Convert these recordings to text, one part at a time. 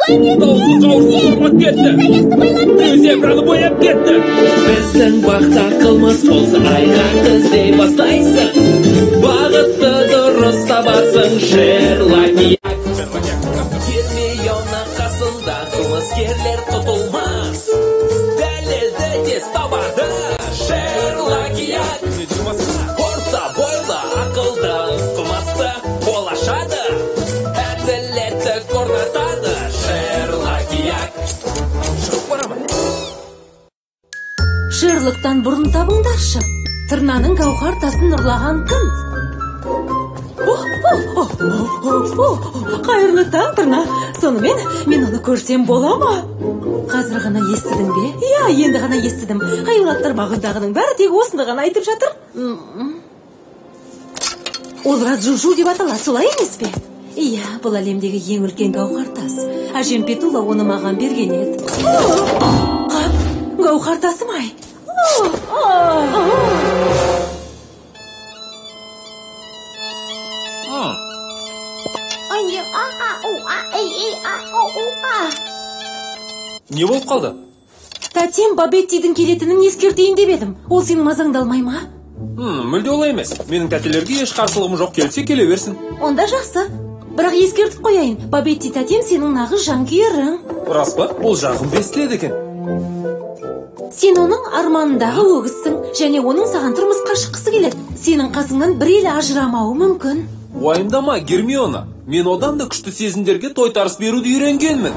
Даусын қауырсын қорғап кетті. Зебраны бояп кетті. Біздің бақта қылмыс болса, айғақты іздей бастайсың. Бағытты дұрыс табасың, Шерлок. Гермиона қасында қылмыскерлер тұтылмас. Дәлелді тез табады, Шерлок. Орта бойлы ақылды қылмысты қол ашады. Әділеттік орнатады, Шерлок. Шығып барамын. Шерлоктан бұрын табыңдаршы. Тырнаның гауһар тасын ұрлаған кім? Қайырлы таң, тырна. Сонымен мен оны көрсем бола ма? Қазір ғана естідің бе? Иә, енді ғана естідім. Хайуанаттар бағындағының бәрі тек осыны ғана айтып жатыр. Ол Раджужу деп аталады, солай емес пе? Иә, бұл әлемдегі ең үлкен гауһар тас. Әжем Петула оны маған берген еді. Қап, гауһар тасым ай. Не болып қалды? Тәтем Бабеттидің келетінін ескертейін деп едім. Ол сенің мазаңды алмай ма? Мүлде олай емес. Менің тәтелерге еш қарсылығым жоқ, келсе келе берсін. Онда жақсы. Бірақ ескертіп қояйын, Бабетти тәтем сенің нағыз жанкүйерің. Рас па? Ол жағымды естіледі екен. Сен оның арманындағы өгізсің, және оның саған тұрмысқа шыққысы келеді. Сенің қасыңнан бір елі ажырамауы мүмкін. Уайымдама, Гермиона. Мен одан да күшті сезімдерге тойтарыс беруді үйренгенмін.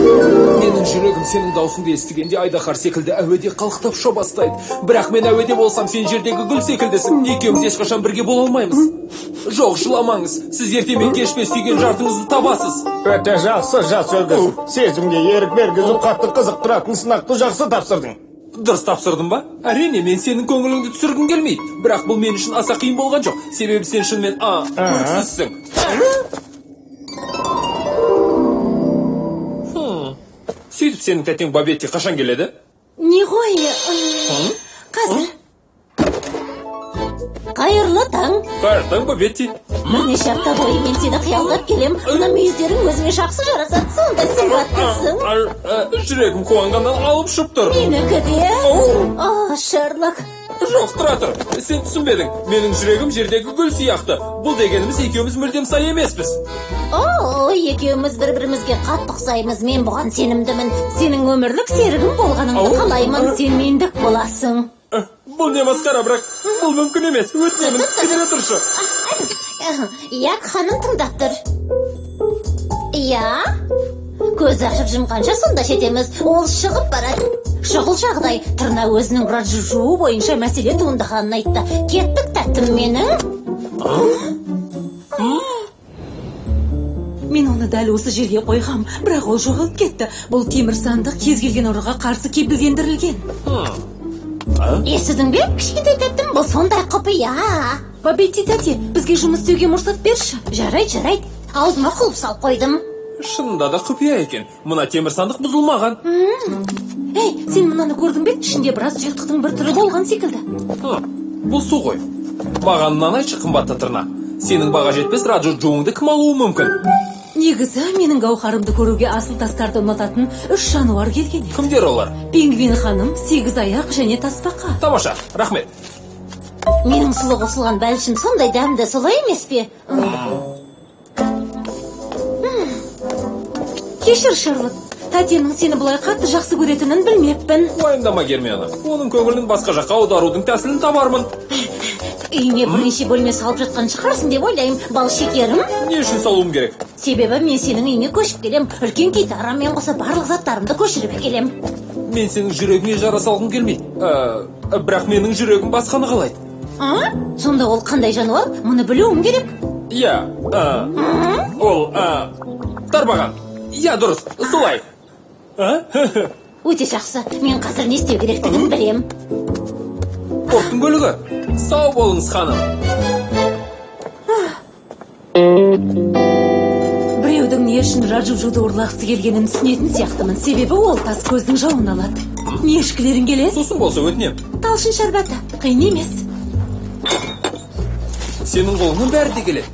Менің жүрегім сенің даусыңды естігенде айдаһар секілді әуеде қалықтап ұша бастайды. Бірақ мен әуеде болсам, сен жердегі гүл секілдісің. Екеуміз ешқашан бірге бола алмаймыз. Жоқ, жыламаңыз. Сіз ерте ме кеш пе сүйген жартыңызды табасыз. Өте жақсы, жас өгіз. Сезімге ерік бергізіп қатты қызықтыратын сынақты жақсы тапсырдың. Дұрыс тапсырдым ба? Әрине, мен сенің көңіліңді түсіргім келмейді. Бірақ бұл мен үшін аса қиын болған жоқ. Себебі сен шынымен көріксізсің. Сөйтіп сенің тәтең Бабетти қашан келеді? Не ғой, қазір. Қайырлы таң. Қайырлы таң, Бабетти. Бірнеше апта бойы мен сені қиялдап келем. Мына мүйіздерің өзіме жақсы жарасады, сондай сымбаттысың. Жүрегім қуанғаннан алып ұшып тұр. Менікі де. О, Шерлок. Жоқ, тұра тұр. Сен түсінбедің. Менің жүрегім жердегі гүл сияқты. Бұл дегеніміз екеуміз мүлдем сай емеспіз. О, екеуміз бір-бірімізге қатты ұқсаймыз. Мен бұған сенімдімін. Сенің өмірлік серігім болғаныңды қалаймын. Сен мендік боласың. Бұл не масқара, бірақ бұл мүмкін емес. Өтінемін, кідіре тұршы. Иә, ханым тыңдап тұр. Иә, көз ашып жұмғанша сонда жетеміз. Ол шығып барады. Шұғыл жағдай, тырна өзінің Раджужуы бойынша мәселе туындағанын айтты. Кеттік, тәттім менің. Мен оны дәл осы жерге қойғам, бірақ ол жоғалып кетті. Бұл темір сандық кез келген ұрыға қарсы кепілдендірілген. Естідің бе, кішкентай тәттім, бұл сондай құпия. Бабетти тәте, бізге жұмыс істеуге мұрсат берші. Жарайды, жарайды. Аузыма құлып салып қойдым. Шынында да құпия екен. Мына темір сандық бұзылмаған. Ей, сен мынаны көрдің бе? Ішінде біраз сұйықтықтың бір түрі болған секілді. Бұл су ғой. Маған мынаны айтшы, қымбатты тырна. Сенің баға жетпес Раджужуыңды кім алуы мүмкін? Негізі, менің гауһарымды көруге асыл тастарды ұнататын үш жануар келген еді. Кімдер олар? Пингвин ханым, сегіз аяқ және тасбақа. Тамаша, рахмет. Менің сұлы қосылған бәлішім сондай дәмді, солай емес пе? Кешір, Шерлок. Тәтемнің сені бұлай қатты жақсы көретінін білмеппін. Уайымдама, Гермиона. Оның көңілін басқа жаққа аударудың тәсілін табармын. Үйіңе бірнеше бөлме салып жатқан шығарсың деп ойлаймын, бал шекерім. Не үшін салуым керек? Себебі мен сенің үйіңе көшіп келем. Үлкен гитарамен қоса барлық заттарымды көшіріп келем. Мен сенің жүрегіңе жара салғым келмейді. Бірақ менің жүрегім басқаны қалайды. Сонда ол қандай жануар? Мұны білуім керек. Иә, ол тарбаған. Иә, дұрыс, солай. Өте жақсы. Мен қазір не істеу керектігін білем. Порттың бөлігі. Сау болыңыз, ханым. Біреудің не үшін Раджужуды ұрлағысы келгенін түсінетін сияқтымын. Себебі ол тас көздің жауын алады. Не ішкілерің келеді? Сусын болса өтінем. Талшын шәрбәті. Қиын емес. Сенің қолыңнан бәрі де келеді.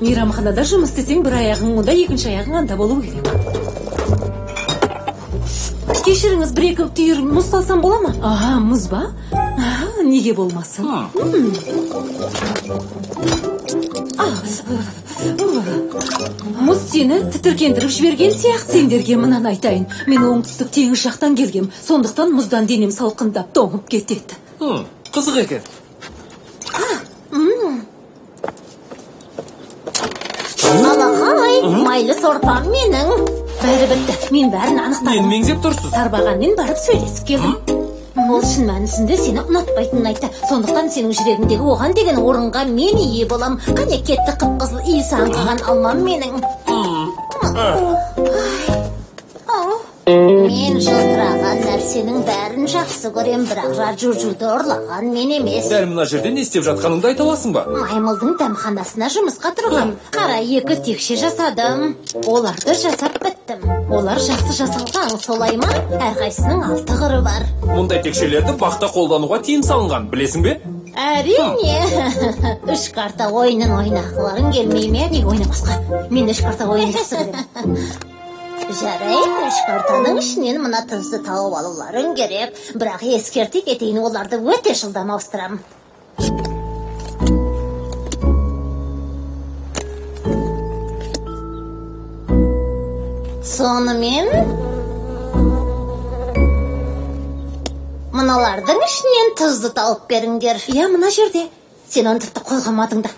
Мейрамханада жұмыс істесең, бір аяғың онда, екінші аяғың анда болу керек. Кешіріңіз, бір-екі түйір мұз салсам бола ма? Аха, мұз ба? Аха, неге болмасын? Мұз сені тітіркендіріп жіберген сияқты. Сендерге мынаны айтайын. Мен оңтүстік теңіз жақтан келгем. Сондықтан мұздан денем салқындап тоңып кетеді. Қызық екен. Алақай, майлы сорпам менің. Бәрі бітті, мен бәрін анықтадым. Нені меңзеп тұрсыз? Сарбағанмен барып сөйлесіп келдім. Ол шын мәнісінде сені ұнатпайтынын айтты. Сондықтан сенің жүрегіңдегі оған деген орынға мен ие болам. Қане кетті қып-қызыл иісі аңқыған алмам менің. Мен жылтыраған нәрсенің бәрін жақсы көрем, бірақ Раджуджуды ұрлаған мен емес. Дәл мына жерде не істеп жатқаныңды айта аласың ба? Маймылдың дәмханасына жұмысқа тұрғам. Қара, 2 текше жасадым. Оларды жасап біттім. Олар жақсы жасалған, солай ма? Әрқайсысының 6 қыры бар. Мұндай текшелерді бақта қолдануға тыйым салынған, білесің бе? Әрине. 3 карта ойынын ойнағыларың келмей ме? Неге ойнамасқа? Мен 3 карта ойынын жақсы көремін. Жарайды, 3 картаның ішінен мына тұзды тауып алуларың керек. Бірақ ескерте кетейін, оларды өте жылдам ауыстырам. Сонымен мыналардың ішінен тұзды тауып беріңдер. Иә, мына жерде. Сен оны тіпті қойғамадың да.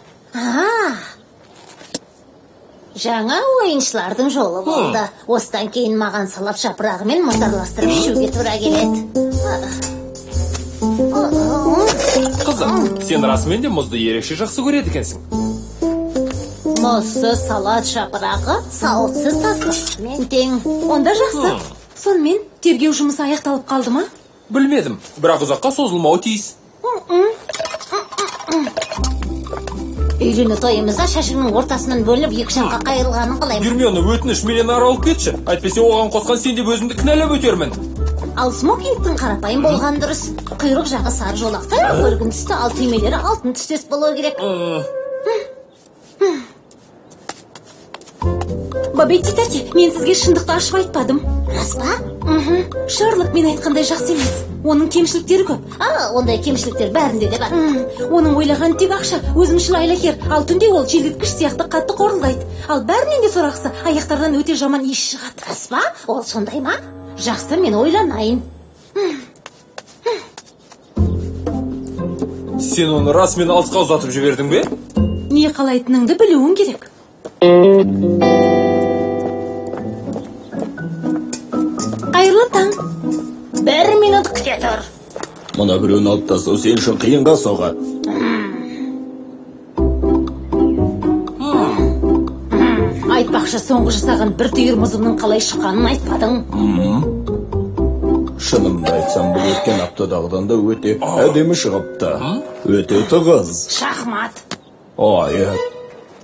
Жаңа ойыншылардың жолы болды. Осыдан кейін маған салат жапырағымен мұз араластырып ішуге тура келеді. Қызым, сен расымен де мұзды ерекше жақсы көреді екенсің. Мұзсыз салат жапырағы, сауытсыз сасықпен тең. Онда жақсы. Сонымен тергеу жұмысы аяқталып қалды ма? Білмедім, бірақ ұзаққа созылмауы тиіс. Үйлену тойымызда шашыңның ортасынан бөлініп екі жаққа қайырылғанын қалаймын. Гермиона, өтініш, менен аралып кетші. Әйтпесе оған қосқан сен деп өзімді кінәлап өтермін. Ал смокингтің қарапайым болғаны дұрыс. Құйрық жағы сары жолақты, көлгін түсті, ал түймелері алтын түстес болуы керек. Бабетти тәте, мен сізге шындықты ашып айтпадым. Рас па? Шарлок мен айтқандай жақсы емес. Оның кемшіліктері көп. Ондай кемшіліктер бәрінде де бар. Оның ойлаған тек ақша, өзімшіл айлакер. Ал түнде ол желдеткіш сияқты қатты қорылдайды. Ал бәрінен де сорақысы, аяқтарынан өте жаман иіс шығады. Рас па? Ол сондай ма? Жақсы, мен ойланайын. Сен оны расымен алысқа ұзатып жібердің бе? Не қалайтыныңды білуің керек. Қайырлы таң. 1 минут күте тұр. Мына біреуін алып тастау сен үшін қиынға соғады. Айтпақшы, соңғы жасаған бір түйір мұзымның қалай шыққанын айтпадың. Шынымды айтсам, бұл өткен аптадағыдан да өте әдемі шығыпты. Өте тығыз. Шахмат. Ай,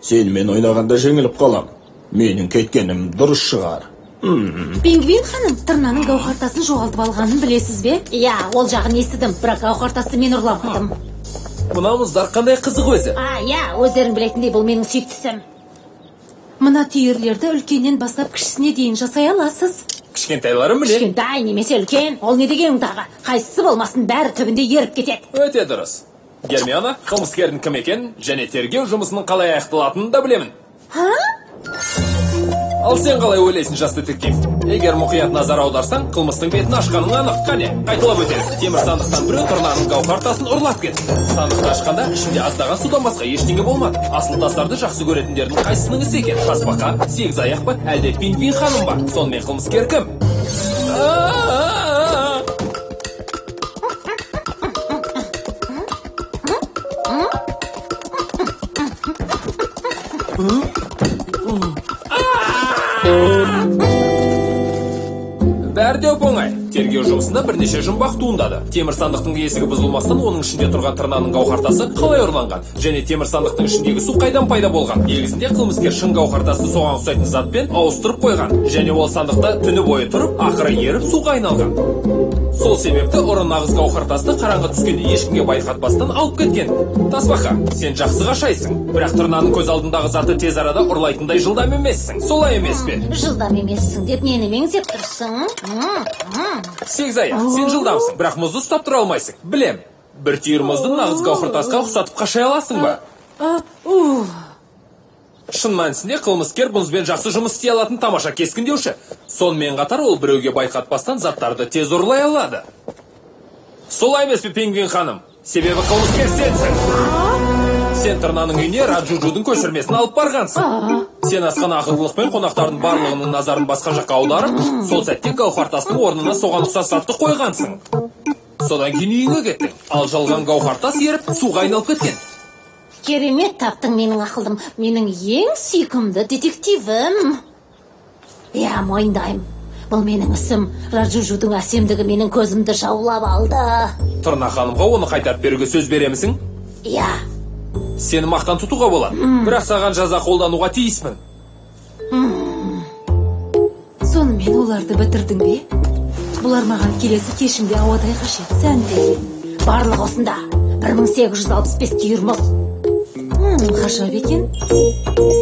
сенімен ойнағанда жеңіліп қалам. Менің кеткенім дұрыс шығар. Пингвин ханым, тырнаның гауһартасын жоғалтып алғанын білесіз бе? Иә, ол жағын естідім, бірақ гауһартасты мен ұрламадым. Мына мұздар қандай қызық өзі? Иә, өздерің білетіндей, бұл менің сүйіктісім. Мына түйірлерді үлкеннен бастап кішісіне дейін жасай аласыз. Кішкентайларын біле. Кішкентай немесе үлкен, ол не дегенің тағы? Қайсысы болмасын, бәрі түбінде еріп кетеді. Өте дұрыс. Гермиона, қылмыскердің кім екенін және тергеу жұмысының қалай аяқталатынын да білемін. Ал сен қалай ойлайсың, жас детектив? Егер мұқият назар аударсаң, қылмыстың бетін ашқаның анық. Қане, қайталап өтелік. Темір сандықтан біреу тырнаның гауһартасын ұрлап кетті. Сандықты ашқанда ішінде аздаған судан басқа ештеңе болмады. Асыл тастарды жақсы көретіндердің қайсысының ісі екен? Тасбақа, сегіз аяқ па, әлде Пингвин ханым ба? Сонымен қылмыскер кім? Бәрі де оп-оңай. Тергеу жұмысында бірнеше жұмбақ туындады. Темір сандықтың есігі бұзылмастан оның ішінде тұрған тырнаның гауһартасы қалай ұрланған және темір сандықтың ішіндегі су қайдан пайда болған? Негізінде қылмыскер шын гауһартасты соған ұқсайтын затпен ауыстырып қойған және ол сандықта түні бойы тұрып, ақыры еріп суға айналған. Сол себепті ұры нағыз гауһартасты қараңғы түскенде ешкімге байқатпастан алып кеткен. Тасбақа, сен жақсы қашайсың, бірақ тырнаның көз алдындағы затты тез арада ұрлайтындай жылдам емессің. Солай емес пе? Жылдам емессің деп нені меңзеп тұрсың? Сегізаяқ, сен жылдамсың, бірақ мұзды ұстап тұра алмайсың. Білем, бір түйір мұзды нағыз гауһартасқа ұқсатып қашай аласың ба? Шын мәнісінде қылмыскер мұзбен жақсы жұмыс істей алатын тамаша кескіндеуші. Сонымен қатар ол біреуге байқатпастан заттарды тез ұрлай алады. Солай емес пе, Пингвин ханым? Себебі қылмыскер сенсің. Сен тырнаның үйіне Раджуджудың көшірмесін алып барғансың. Сен асқан ақылдылықпен қонақтардың барлығының назарын басқа жаққа аударып, сол сәтте гауһартастың орнына соған ұқсас затты қойғансың. Содан кейін үйіңе кеттің. Ал жалған гауһартас еріп, суға айналып кеткен. Керемет таптың менің ақылдым, менің ең сүйкімді детективім. Иә, мойындаймын. Бұл менің ісім. Раджужудың әсемдігі менің көзімді жаулап алды. Тырна ханымға оны қайтарып беруге сөз беремісің? Иә. Сені мақтан тұтуға болады. Бірақ саған жаза қолдануға тиіспін. Сонымен оларды бітірдің бе? Бұлар маған келесі кешімде ауадай қажет. Сәнді екен. Барлығы осында. 1865 түйір мұз. Ғажап екен.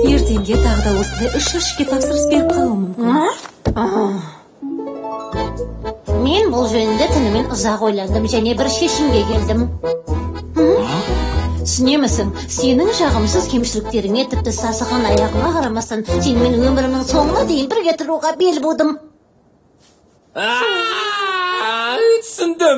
Ертеңге тағы да осындай 3 жәшікке тапсырыс беріп қалуым мүмкін. Мен бұл жөнінде түнімен ұзақ ойландым және бір шешімге келдім. Түсінемісің, сенің жағымсыз кемшіліктеріңе, тіпті сасыған аяғыңа қарамастан, сенімен өмірімнің соңына дейін бірге тұруға бел будым. Түсіндім.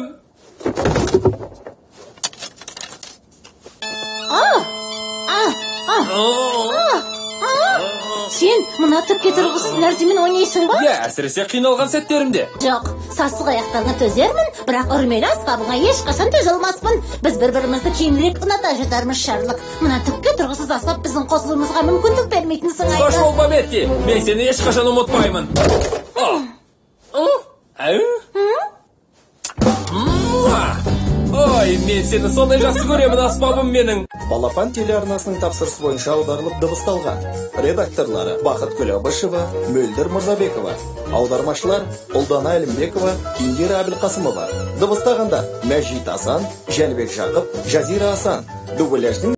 Сен мына түкке тұрғысыз нәрсемен ойнайсың ба? Иә, әсіресе қиналған сәттерімде. Жоқ, сасық аяқтарыңа төзермін, бірақ үрмелі аспабыңа ешқашан төзе алмаспын. Біз бір-бірімізді кейінірек ұната жатармыз, Шерлок. Мына түкке тұрғысыз аспап біздің қосылуымызға мүмкіндік бермейтін сыңайлы. Қош бол, Бабетти, мен сені ешқашан ұмытпаймын. Ой, мен сені сондай жақсы көремін, аспабым менің. Балапан телеарнасының тапсырысы бойынша аударылып дыбысталған. Редакторлары Бақытгүл Абышева, Мөлдір Мырзабекова. Аудармашылар Ұлдана Әлімбекова, Индира Әбілқасымова. Дыбыстағандар Мәжит Асан, Жәнібек Жақып, Жазира Асан. Дубляждың